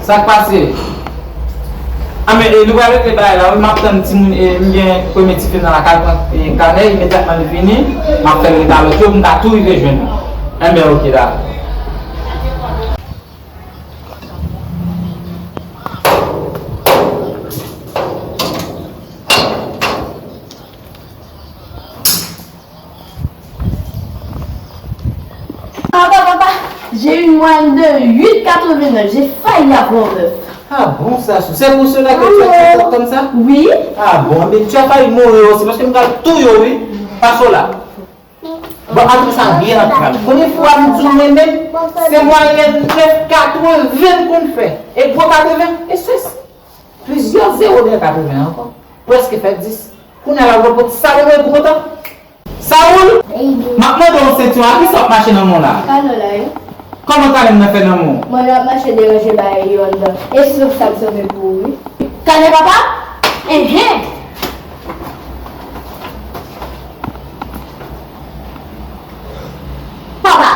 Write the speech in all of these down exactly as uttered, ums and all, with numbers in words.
Sa k pase? Anben, e, nou pral regle bagay la, wi, m ap tann timoun, e, m gen premye tifi m nan lakay, pran, e, kanè, imedyatman li vini, m ap fè l rete a lòt yo, m ka tou rive jwenn ou. Enben, oke, dakò. Papa, papa, j'ai une moyenne de huit quatre-vingt-neuf. J'ai failli avoir neuf. Ah bon, Sachou, c'est pour cela que tu as fait ça comme ça? Oui. Ah bon, mais tu as failli mourir aussi, parce que m pral touye w, wi. Pase la. Bon, apre sa, byen anpral. Premye fwa m di w mwen menm, se mwayèn nèf katreven m konn fè. E gwo katreven, e sis. Plizyè zewo dèyè katreven ankò. Prèske fè dis. Kounye a la, w ap pot sa w vle pou kontan. Saoul, m ap mande w yon sentiwon, a kisa w ap mache nan men w la? Kano la, wi. Kòman kano m nan fè nan men w? Mwen ap mache deranje bagay yo anndan. E sòf sa m sove pou ou, wi. Kano papa? Enhen! Papa,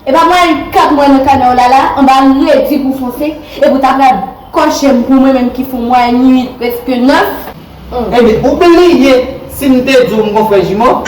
e pa mwen kat mwen nan kano la la, anba redi pou fonse, epi w ta pral kòche m pou mwen menm ki fon mwen uit, prèske nèf. Ebyen, ou bliye si m te di w m gon frè jimo?